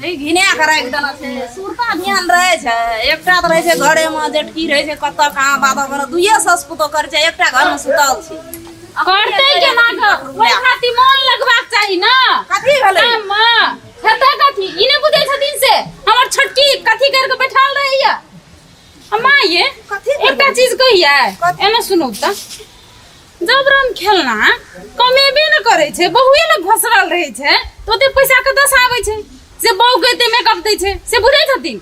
ई घिना के राखि देने छै। सुरता ध्यान रहै छै, एकटा तऽ रहै छै घरेमे, जेठकी रहै छै कतऽ कहाँ बाबा बना, दुइये सास पुतोह करै छै, एकटा घरमे सुतल छै। करतै केना कऽ? ओहि खातिर मोन लगबाक चाही ने। कथी भेलै? काममे हेतै कथी? ई नहि बुझै छथिन से हमर छोटकी कथी करि कऽ बैठल रहैया। अम्मा ये कथी? एकटा चीज कहियै? कथी? एना सुनू तऽ, जबरन खेलना कमेबे ने करै छै, बहुए ने घोसरल रहै छै, तऽ ओते पैसा कतऽसँ आबै छै से बहु के एते मेकअप दै छै से बुझै छथिन?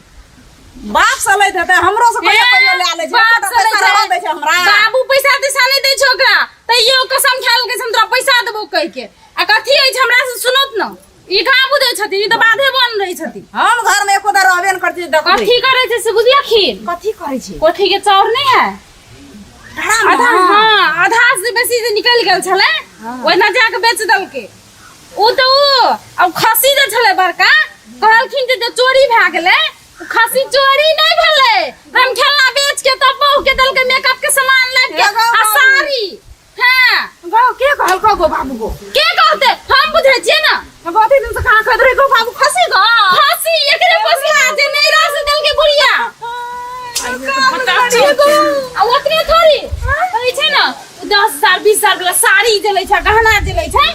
बाप से लैत हेतै, हमरो से कहियो कहियो लए लै छै। बाप से लै पैसा छै। रहऽ दै छै हमरा? बाबू पैसा तैसा नहि दै छै ओकरा, तैयो कसम खायल छै हम तोरा पैसा देबो कहि के। आ कथी अछि हमरा से सुनत न, ई कहाँ बुझै छथिन, ई तऽ बाधे बन रहै छथिन। हम घर में एको दा रहबे न करती, देखबै। कथी करै छै से बुझलखिन? कथी करै छै? कोठी के चाउर नहि है आधा? हाँ, आधा से बेसी जे निकलि गेल छलै ओहिना जाके बेच देलकै ओ तऽ। ओ अब खस्सी जे छलै बड़का, कहलखिन जे चोरी भए गेलै। ओ खस्सी चोरी नहि भेलै, हम खेलना बेच के तब बहू के देलकै मेकअप के सामान लाबि के आ साड़ी। हाँ गो, के कहलको गो बाबू गो? के कहते, हम बुझै छियै ने। गो, दिन से कहाँ कहैत रहे गो बाबू खसी गो? खस्सी एकरे पोसला जे नैरा से देलकै बुढ़िया। आ ओतने थोड़ी कहै छै ने, 10 हजार 20 हजार वाला साड़ी जे लै छै, गहना जे लै छै,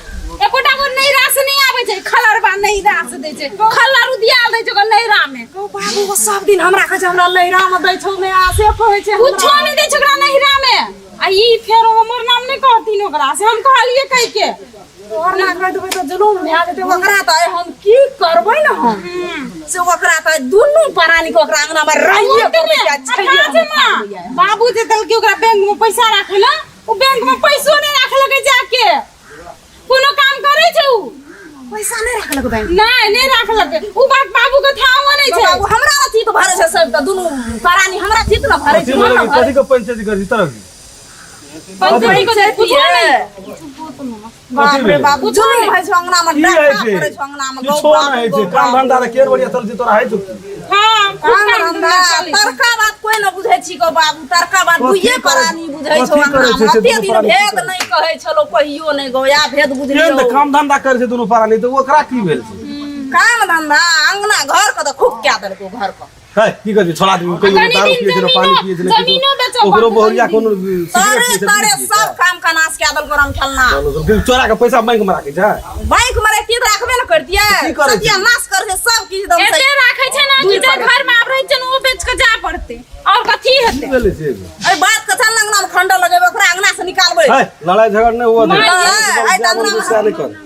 एकोटा गो नैरा से नहि आबै छै। खलरबा नैरा से दै छै, खलर उदियाल दै छै ओकर नैरा मे। गो बाबू गो, सब दिन हमरा कहै छै हमरा लैरा में दै छौ ने, आ से कहै छै हमरा। कुछो नहि दै छै ओकरा नैरा मे। आ ई फेर हमर नाम नहि कहथिन ओकरा से हम कहलियै कहि के। तोहर नाक कहि देबै तऽ जुलूम भए जेतै ओकरा। तऽ आइ हम की करबै ने हम से ओकरा तऽ दुनू प्राणी के ओकरा अंगना मे रहिए पड़ै छै, छैहे हम करबै। बाबू जे देलकै ओकरा बैंक में पैसा राखै ला, ओ बैंक में पैसो नहि राखलकै जाके। कोनो काम करै छै उ? पैसा नहि राखलक बैंक? नहि, नहि राखलकै उ बात। बाबू के थाहो नहि छै। बाबू, हमरा चित भरे छै सब तऽ दुनू प्राणी हमरा चित न भरे छै, कथी मन न भेलै? भरे। कथी के पंचायत करी तरह की? पंचायत के कुछो नहि। बाप रे बाप, कुछो जुलूम नहि। होइ छै अंगना मे, की होइ डंडा छै? पड़ै छै अंगना मे। गौ किछो बाबू, नहि होइ गौ छै। काम बाबू। धंधा तऽ केहन बढ़िया चलै छै तोरा, होइ छौ की? हाँ, खूब काम काम धंधा धंधा चलै छै। तड़का बात कोई न बुझै छी गो बाबू, तड़का बात कथी दुइये करै- प्राणी बुझै छौ कथी अंगना करै मे। छै से एते दुनू दिन प्राणी की भेद करै? नहि कहै छलो कहियो नहि गो, या भेद केहन बुझलियौ। तऽ काम धंधा करै छै दुनू प्राणी तऽ ओकरा की भेल छै? काम धंधा अंगना घर के तऽ खूब कए देलको घर के। है की कहै छै छोड़ा आदमी कहियो कनि दारू दिन पियै छै ने पानी जमीनो- पियै छै ने जमीनो किछो। बेचऽ ओकरो पड़तै बहुरिया कनि कोनो तरे सिगरेट पियै छै, तरे बीड़ी पियै सब छै। काम का नाश कए देलको राम खेलना। चलो, चलो, चोरा के पैसा बैंक में राखै छै? बैंक में रखतियै तऽ राखबे ने करतियै। की करै छै? सत्यानाश करै छै सब किछु एकदम से। एते राखै छै ने कि दूर जे पड़ै। घर में आब रहै छै ने, ओ बेच के जाय पड़तै और कथी की हेतै? भेलै से? एहि बात के चल अंगना में खंडर लगेबै, ओकरा अंगना से निकालबै। है लड़ाई झगड़ नहि हुआ दे। लड़ाई, आइ तऽ अंगना में- से नहि कर।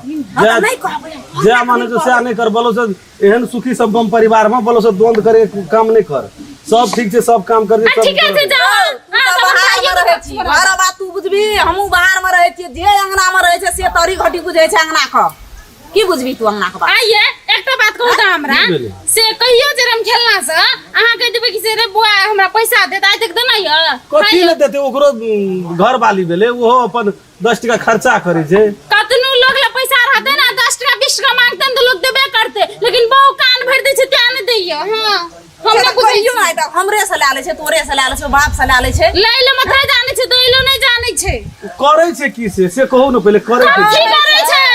हम तऽ नहि कहबै। जय माने छै सएह नहि कर। बोलो से एहन सुखी संपन्न परिवार में बोलो से द्वंद करे के काम नहि कर। सब ठीक छै, सब काम कर। आ ठीके छै, जाओ। तू हाँ, तऽ तऽ हम बाहर में खाइए रहै छी, घर बात तू बुझबी, हमहूँ बाहर में रहै छियै। जे अंगना में रहै छै से तरी घटी बुझै छै अंगना के। की बुझबी तू अंगना के बात? आइए एकटा बात कहू तऽ हमरा की भेलै? से कहियो जे हम खेलना से अहाँ कहि देबै कि से रे बुआ हमरा पैसा दे, तऽ आइ तक देना यऽ? कथी ले देते? ओकरो घर वाली भेलै, ओहो अपन 10 टका खर्चा करै छै। कतनो लोग ले पैसा रहते ना, 10 टका 20 टका मांगते ने तऽ लोग देबे करते, लेकिन बहु कान भरि दै छै तें नहि दैया। हाँ, हम से नहि तऽ बुझै कहियो छी। आइ तक हमरे से लए लै छै, तोरे से लए लै छै, बाप से लए लै छै। लै ले मत जानै छै, दै ले नहि जानै छै। करै छै की से से कहू ने पहिले, करै की कथी छै? करै छै?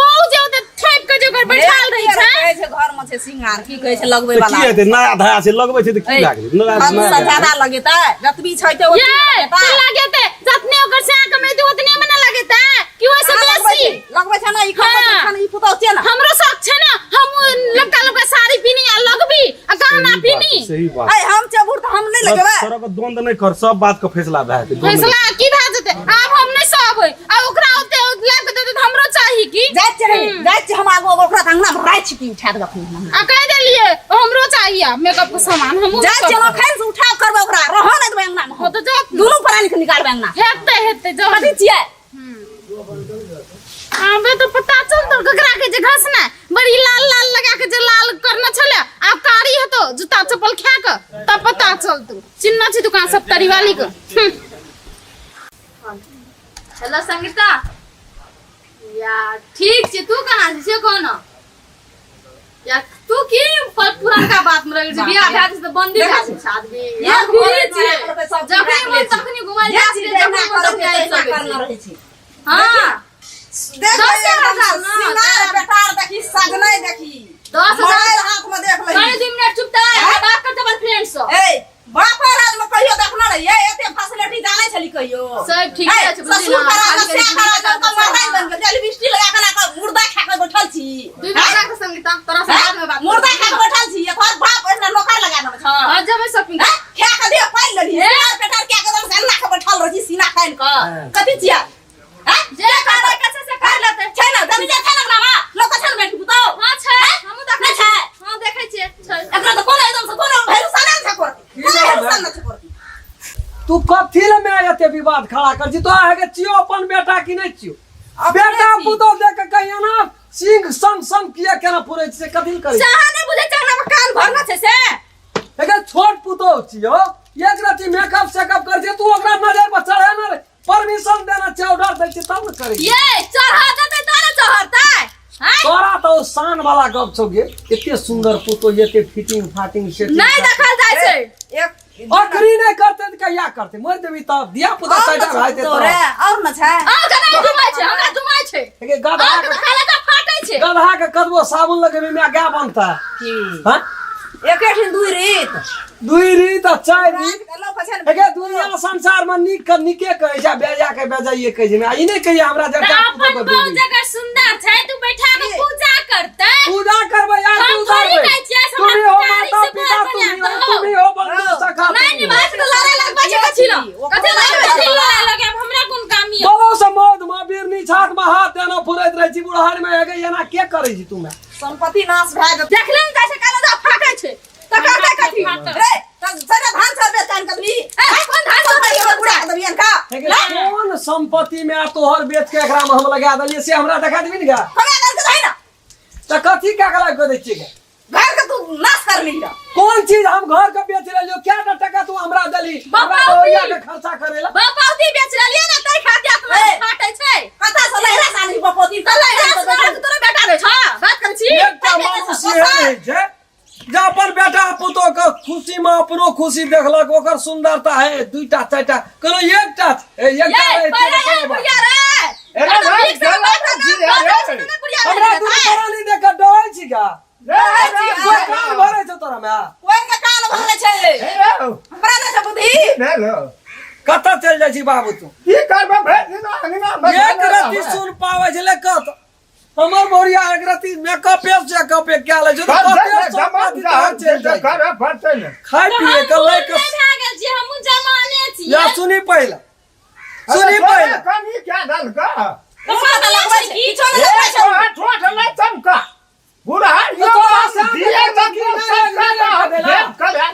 बहु जे ओते ठोकि के जे ओकर बैठाल रहै छै। कहै छै घर में छै सिंगार, की कहै छै लगबै तऽ वाला। की हेतै? नया धया छै, लगबै छै तऽ की भए गेलै? नया हम नया से धया। ज्यादा लगेतै, जतबी छै ते ओतबी ये लगेतै। तऽ लगेतै, जतने ओकर से कमेतै ओतने मे ने लगेतै कि ओहिसँ कहाँ लगबै बेसी? छै? लगबै छै ने ई खबै छै हाँ। ने ई पुतौह छै ने। हमरो शौक छै ने, हम लड़का लड़का साड़ी पीनी आ लगबी आ गहना सही बात पीनी। छै, सही बात। ऐ हम छै बूढ़ तऽ हम नहि लगेबै? तोरा के द्वंद नहि कर, सब बात के फैसला भए जेतै, द्वंद फैसला की भए जेतै? आब हम नहि सहबै आ ओकरा ओते लाबि के देतै तऽ हमरो चाही की। जाइ छियै, जाइ छियै हम आगू आगू, ओकरा तऽ अंगना मे राखि छिपी उठा देबै अखनी हम। आ कहि देलियै हमरो चाही आब मेकअप के सामान, हमहूँ जाइ छियै अखन से उठा के करबै, ओकरा रहऽ नहि देबै अंगना मे। हो तऽ जाउ। दुनू प्राणी के निकालबै अंगना। हेतै, हेतै, जाउ। कथी छियै? आबे तऽ पता चलतो ककरा के जे घसना बड़ी लाल लाल लगा के जे लाल करना छले, आब कारी हेतो जूता चप्पल खा के तब पता चलतो। चिन्ना छै दुकान सब तरी वाली के। हेलो संगीता, यार ठीक छै, तू कहाँ छी से कह न यार। तू की पुरनका बात में रह छै? बियाह भए जेतै तऽ बंदी भए जेतै आदमी। यार, हम घरे फ्री छियै, मे सब जखनी राखि मन लै छी। तखनी घुमय जे जा चीज सकै, जहिना जखनी मन करै तखनी छै आबि तहिना सकै करने छी। रहै छै। हाँ, देख दसे एकदम हजार ना, सिंगार बेकार देखी, सजनै देखी। 10,000। मोबाइल हाथ में देख कनी लही। 2 मिनट चुप तऽ, हैं? बात करते अपन फ्रेंड से। ए, बापा राज में कहियो देखना रहिए एते फैसिलिटी जानै छली कहियो? सब ठीक ए, छै, बुझली ससुर ना, का राज खाली से कनी का राज दुनिया का महाराज बन गेल, लिपस्टिक लगा के ना के मुर्दा खा के बैठल छी। 2 मिनट राख संगीता, तोरा से बाद में बात। मुर्दा खा के बैठल छी, तोहर बाप एतना नौकर लगा देने छ। हां, जेबै शॉपिंग। हैं? खा के दे पानि लेली, पेटार क्या के दम से अन्ना के बैठल रही सीना खाइन के। कथी छिया? हैं? जे करे के छै से कर लेतै। छै ना जमीन छै ना अंगना लोक छै ना बेटी पुतौ? हां छै, हमहूँ देखै नहि छै? हां, देखै छियै, छै। एकरा तऽ कोनो एकदम से कोनो भरोसा नहि छै करती, कोनो भरोसा नहि छै करती। तू कथी ले मैं एते विवाद खड़ा कर छी? तो अहाँके छियो अपन बेटा कि नहि छियो? बेटा पुतोह देख के कहिया ना सिंह संग संग किया केना पुरै छै से कथी ले करै छी? से अहाँ नहि बुझै छियै अंगना मे कान भरना छै से। एकर छोट पुतोह छियो, एक रति मेकअप सेकअप कर छै, तू ओकरा नजर पर चढ़े ना, परमिशन देना छै, ऑर्डर दै छै तब ने करै छै। ये चढ़ा देतै तऽ ने चढ़तै, हैं? तोरा तऽ ओ शान वाला गप छौ गे, एते सुंदर पुतोह, एते फिटिंग फाटिंग सेटिंग। नहि देखल जाइ छै। एक अकरी नहि करते तऽ कहिया करते? मरि देबी तब धिया पुता और साइडा न भए छै जेतौ। रे, और न छै। और के नहि जुमाइ छै, हमरा जुमाइ छै। एके गधा और के के तऽ खाला तऽ फाटै छै। गधा के कतबो साबुन लगेबी माय गाय बनता? की? हाँ। एके ठिन दुई रीत। दुई रीत आ चारि रीत। लोक छै ने। एके दुनिया संसार में नीक के नीके कहै छै आ बेजा के बेजाइए कहै छै। ई नहि कहिए हमरा तऽ जगह अपन बहु जगह सुंदर छै तू बैठा के पूजा करतै। पूजा करबै यार हम तू थोड़ी उतारबै। कहै छियै से तुम ही हमरा हो पुजारी माता से पिता, बर तुम ही बना हो, दो। तुम ही हो बंधु सखा। नहि तुम ही हो। बात तऽ लड़े लगबै छै कथी लए? कथी लए कथी लड़ाइ लगे? आब हमरा कोन काम यऽ? बोलो से मौत में बिरनी छात में हाथ देना फुरैत रहै छी बुढ़ारी में। हेगे एना के करै छी तुमे? संपत्ति नाश भए जेतै। देखले ने जाइ छै, काले फाटै छै तऽ करतै कथी? रे, तऽ सरे धान सब बेच आनि कऽ देबही? ए, कोन धान सब संपत्ति हमर बुढ़ा के देबही अनका? हेगे कोन संपत्ति में तोहर बेच के एकरा में हम लगा देलियै से हमरा देखा देबी ने गा? हमरा घर के दही ना। तऽ कथी कए के लाबि कऽ दै छियै गे? घर के तू नाश कर ली। कोन चीज हम घर के बेच लेलियो? क्या टा टका तू हमरा देली हमरा बापा बहुरिया के खर्चा करेला? बपौती बेच लेलियै ने, तै खातिर अपना ए। फाटै छै। कथा से लहरा सानी बपोती। तऽ लहरा से तोरा बेटा नै छ, बात करै छी। एकटा मनुष्य एहन होइ छै जे अपन बेटा पुतोह के खुशी में अपनो खुशी देखलक, ओकर सुंदरता है दुईटा चारिटा कोनो एकटा ए, एकटा ये रहै छै पहिले तऽ ये कोनो बात। बुढ़िया रे। अरे भाई, गलत छी रे, रे। हमरा दुनू प्राणी देख के डरै छी का? कोई कान भरै छौ तोरा में? कोई के कान भरले छै? हमरा नहि छै बुद्धि। कतऽ चलि जाइ छी बाबू तू? की करबै भरि दिन अंगना मे? एक रत्ती सुन पाबै छलै कत हमर बोरिया एक रत्ती मेकअपे चेकअपे कए लै छै तऽ कते सम्पत्ति तोहर चलि जाइ छै। करऽ पड़तै ने। खाय पिए के लै के भए गेल छी, हमहूँ जमाने छियै। या सुनी पहिले, सुनी पहिले। कमी क्या दलका? उनका तऽ लगबै छै, किछो नहि लगबै छै। तोहर ठोठ नहि चमका बुढ़ा। तो तोरा से आके कहै छै कि नहि नहि लाबि कऽ देला?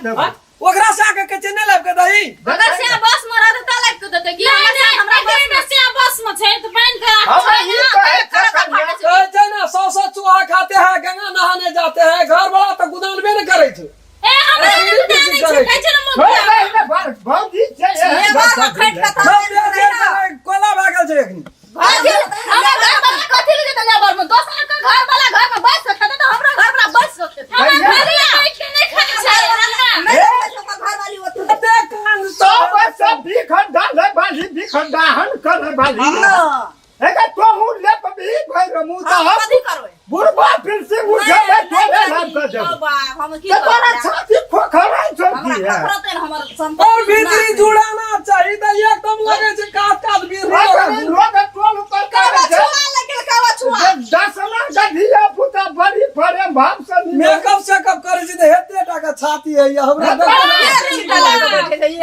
देला। हाँ? ओकरा से आके कहै छै नहि लाबि कऽ दही। अगर से बस में रहतै तऽ लाइब के देतै कि? नहि, हमरा नहि, हमरा बस एकरे में से बस में छै तऽ बान्हि कऽ राखू। हमरा ई कहै छै कन्या। कहै छै ने, सौ सौ चूहा खाते हैं, गंगा नहाने जाते हैं। घर वाला तऽ गुदानबे ने करै छै। ए, हमरा ए, नहि बुझानै ई छै, करै कहै छै ने मुँह हे, नहीं, भौजी छै। लेबर में खटि कऽ सब तऽ बेच बेच के कोयला भए गेल छै एखनी। हमरा घर वाला कथी ले जेतै लेबर में? दोसर के घर वाला घर में बैस के खेतै तऽ हमरा घर वाला बैस के खेतै? हमरा घरे बैठे नहि खाइ छै हमरा। नहि लगबै छै ओकर घरवाली ओते। कते कान सब सब बिखन डाले बाली, बिखन दाहन करे बाली। हँ। एकर तोहू लेप भी भरि मुँह हम तऽ कथी करबै? बुढ़बा फिर से उठे तोरे लाभ कऽ देब। बाप, हम की तऽ तोरा करबै? छाती खोखरै छौ हमरा की है? खखरतै ने हमर संपत्ति। और भीतरी जुड़ाना चाही तऽ एकदम लगे छै कात कात बीर। लोग टोल पर कावा करै छै छुआ लगेल, कावा छुआ। जे दसमा के धिया पुता बड़ी प्रेम भाव से निभाय। मेकअप सेकअप करै छी तऽ हेते टा के छाती है हमरा देख।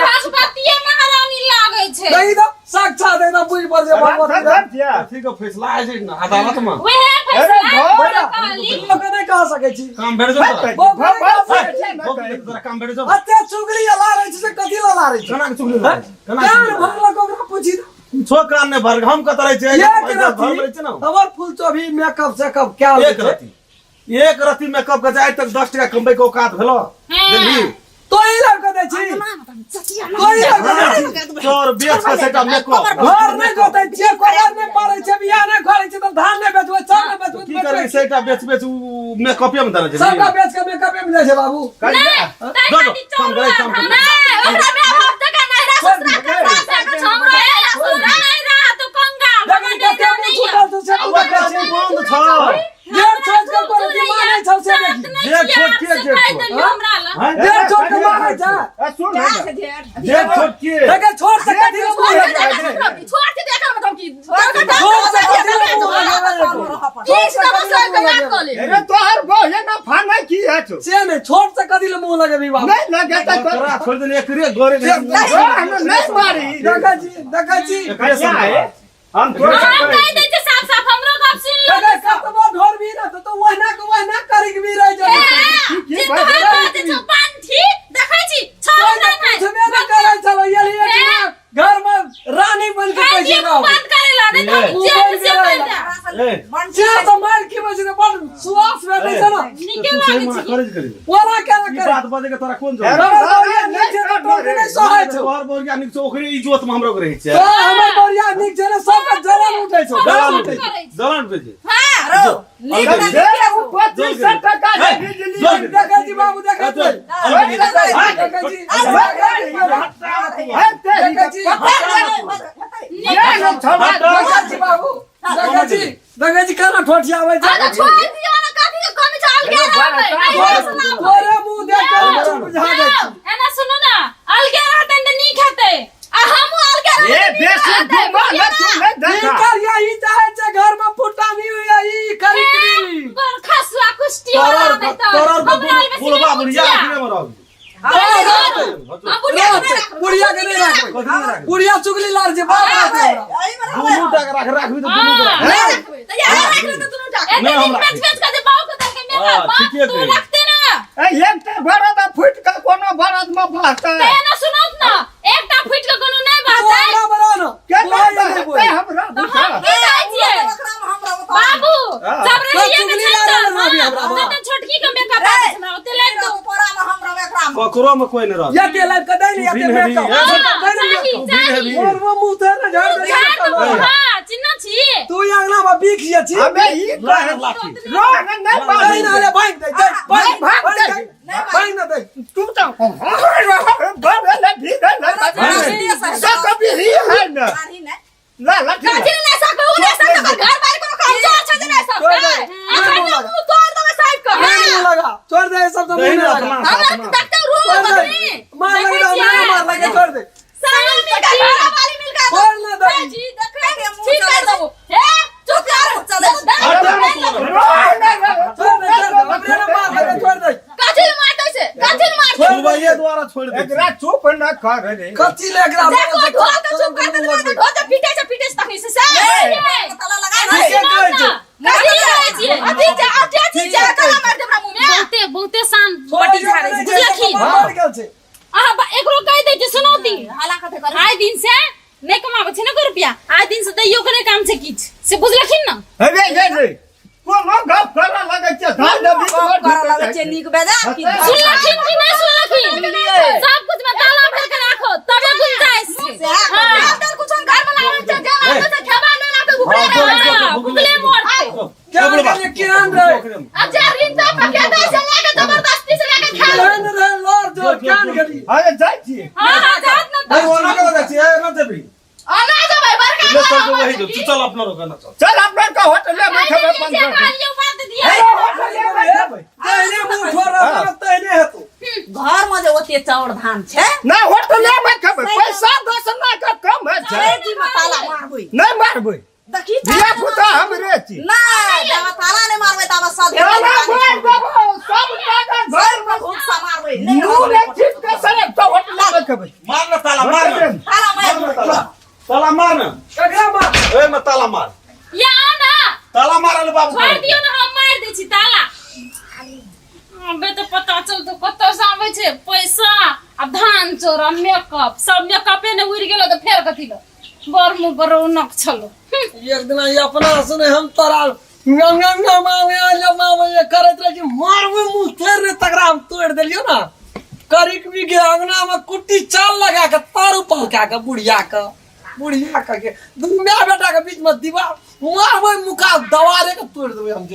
भगवतीये महारानी लागै छै। दही दो साक्षात एकदम बुझि पड़ जे भगवती धर दिया। अथी के फैसला होइ छै ने अदालत में? वएह अरे फैसला घर कहली। लोक नहि कह सकै छी। काम भेट जाउ तोरा? बहुत नहि कह सकै छी। बहुत तोरा काम भेट जाउ। अते चुगली ला रहै छै से कथी ला ला रहै छै? केना के चुगली ला रहै छै? केना के कान चुगली ला रहै भरलक ओकरा पूछी। छै? कुछो कान नहि भर, हम कतऽ रहै छियै? एक घर रत्ती रहै छै ने। हमर फूल चोभी मेकअप सेकअप क्या एक रत्ती, एक रत्ती मेकअप के आइ तक 10 टका कमबै के औकात भेलो देलही? तो ही लड़का दै छी, तो ही लड़का दै छी। चोर बेच के सेटा मेकअप। घर नहि जोतै छियै, कोदारि नहि पारै छियै, बियाह नहि करै छियै, तऽ धान नहि बेचबै, चाउर नहि बेचबै? की करबै सेटा बेच बेच उ मेकअपे में देने छै। सबटा बेच के मेकअपे में जाइ छै बाबू। नहि, तै दो, दो, खातिर काम चौरू करै, आ काम धान। करै। नहि, ओकरा माय बाप जकाँ नहि रह, ससुरा के सास के हमरा ससुरा नहि रह तो कंगाल। लेकिन कते मुँह छूटल छौ से तू देखै छी। बंद छौ। डेढ़ सोच के कोनो मानै छौ से साथ देखी नहि जे छियै, छोट के आब से जे कहि छोट। देलियौ हमरा लग। हैं? जेठ छोट के मारै छै ए, सुन क्या ने। छै जेठ? जेठ छोट के देखे छोट से कथी ले मुँह लगेबै? छोड़ के देखल मतलब की छोट से कथी ले मुँह लगेबै देखो? की सब से बात कऽ ले अरे तोहर बहिन ना फाना की है छौ से नहीं छोट से कथी ले मुँह लगेबी बाबू नहीं लगे तो तोरा छोड़ देने एकरे गोरे हम नहीं मारी देखै छी देखै छी एकरे क्या है? हम तोरा हम कहि दै छियै साफ साफ हमरो गप सुनि लो देखै कतबो ढोर भी ना तो ओहिना के ओहिना करी के भी रह जाए जे तोहर बात छौ पांठी देखै छी छोड़ ना नहीं पूछबे ना करै छलो यही एक घर में रानी बन के कहि कैसे दियै रहो बंद करे ला नहीं तो ए। जेल से कर दे ए से तो मार की बजे बड़ सुआस बैठे छै ना नीके तू सही लागै मना छै करे करी ओना केना ई करे बात बजे के तोरा कोन अरे जरूरत हमर बौरिया नीक छै तऽ टोकी नहि सहै छौ तोहर बौरिया नीक छौ ओकरे इज्जत में हमरो के रहै छै तो हमर बौरिया नीक छै ने सबके जलन उठै छौ जलन जलन उठै उठै छै जलन उठै छै हाँ, रौ, नीक अलग ना जे। नीक है। 2500 टका के बिजली जोर देखै छी बाबू देखै छी देखै छी है तेरी देखै छी ये न छोड़ा देखै छी बाबू देखै छी देखै छी केना ठोठियाबै छै अरे छोड़ दियौ ना कथी के कमी छै अलगे रहबै नहीं सुनाबै तोरे मुँह देख के हम चुप बुझा जाइ छी एना सुनू ना अलगे रहतै तऽ नीक हेतै आ हमहूँ अलगे रहबै ए तऽ नीक बेसी हेतै, घुमा न तू नहीं ई देखा करिया ई चाहे छै घर में फुटानी हुई ई करी बड़ खसुआ कुश्ती वाला तोरा नहि तऽ तोरा हमरा बेसी बुढ़वा नहि बुढ़िया बुझिया। अखने में रहबी हम बुढ़िया के नहि राखबै। बुढ़िया के नहीं राखबै कथी नहि राखबै बुढ़िया चुगली लार जे बाप राखबै हमरा। एहि में रहबै। दुनू टा के राख राखबी तऽ दुनू के राख नहि राखबै। तऽ इएह राखि लेतै दुनू टा के। एते नहि, दिन हम बेच बेच के जे बाऊ के देलकै मेकअप हाँ, बाप ठीके तू कहै। रखते ना ए एक बरद फुट के कोनो बरद में बहतै ते ना सुनत ना एकटा फुट के कोनो नहीं तू बहतै हमरा बड़ा ना के तू आइ नहीं बोल बहतै हमरा तो बुझा हम की कहै छियै ओकरा में हमरा बताउ। बाबू हाँ। जब रहिए चुगली के छै ला तऽ रहल अभी हमरा, हाँ, हाँ। तऽ छोटकी के मेकअप आबै छै हमरा ओते लाइब दो ऊपरा में हम रहबै एकरा में। ककरो में कोई नहीं रहत ये ते लाइफ के दै ने ये ते तू भी मेकअप हेबी, हाँ, दै ने चाही मेकअप। चाही मोर वो मुंह ते ने झाड़ दे झाड़ दो हाँ चिन्ह छी तू ई अंगना में बीख जे छी हमे ई लाख लाठी रो ने नहीं दै बाजू ना रे भांग दे दे भांग भांग भांग दे। दे भांग ना दे तू तो बरले भी नहीं सब कभी ही है ना मारही नहि। ला लाठी कथी नहि सकबै उ नहि सकबै ओकर घर बार कोनो कमजोर छै जे नहि छोड़ दे सकतै अखन मुंह लगा मुँह तोड़ देबै साइड के नहीं मुंह लगा छोड़ दे सब तो मुंह दही नहीं ने लगा अपना हमरा अपना देखते रूम छोड़ दे बकरी मार लगे तो हमरा मार लगे छोड़ दे सारा मिलकर घर वाली मिलकर छोड़ ना दे जी देखै ठीक कर देबो हे चुप कर चलै। रो ने छोड़ दे छोड़ दे हमरे ना मार लगे छोड़ दे कथी मारतै से कथी मारतै सुनवाइये द्वारा छोड़ दे एकरा चुप न कर रे कथी ले एकरा देखो ढोल के चुप कर देबै तऽ ढोल के पीटै छै पीटै छै तखनी से से ताला लगा दे। ठीके कहै छै कथी कहै छियै अथी जे अथी जे जे करा मार देबरा मुँह में बहुते बहुते शान पटी झाड़ै छै बुझलखिन मर गेल छै अहाँ एकरो कहि दै छियै सुनौती हल्ला कथी करै? आइ दिन से नहि कमाबै छै ने कोइ रुपया आइ दिन से दैयो के नहि काम छै किछु से बुझलखिन ने अरे ये रे कोनो गप करऽ लगै छै धान दबी गप करऽ लगै छै नीक बेजा की सुनलखिन कि नहि सुनलखिन सब कुछ में ताला भर के राखो तबे गुंजाइश छै सएह हाँ तर कुछ घर में लागल छै जे लागल छै खेबा नहि लागतै भुखले रहबै हाँ, भुखले मरतै क्या गेलियै केहन रहे अब जे ऋण तो पकेतै से लेके जबरदस्ती से लेके खा लो केहन रहे लड़ जो केहन गेलियै अरे जाइ छी हाँ हाँ जात न नहीं ओना के जाइ छियै एना जेबी आना जेबै बड़का ले चल जो वही जो तू चल अपना रोका ना चल चल अपना के होटल में खेबै जे 15 कहलियौ बात दिया होटल में खेबै तहने मुँह ठोरा तहने हेतौ घर में जे ओते चाउर धान छै ना होटल में खेबै पैसा दस ना के कम है छै पेटी में ताला मारबै नहीं मारबै देखी धिया पुता हमरे छी नहीं जब ताला नहीं मारबै तब सधे ताला मार देबो सब टाका घर में भूख मारबै नहीं नून एक चीज के सरे तो होटल में खेबै मार ना ताला मार ना ताला मार ताला ताला मार ना ककरा मार ए में ताला मार या आओ ना ताला मारल बाबू छोड़ दियौ ना हम मारि दै छी ताला अबे तऽ पता चलतौ कतऽ से आबै छै पैसा आ धान चोर आ मेकअप सब मेकअपे ने उड़ि गेलो तऽ फेर कथी लऽ बड़ मुँह पर रौनक छलो एक दिना ये अपना सुने हम तोरा ngam ngam ngam ngam ngam ये करैत रहे कि मारबै मुँह तोड़ रे तकरा हम तोड़ देलियो ना करिक भी के अंगना में कुट्टी चाल लगा के तारू पलका के बुढ़िया के बुढ़िया के दुनू माय बेटा के बीच में दीवार मारबै मुका दवारे के तोड़ देबै हम।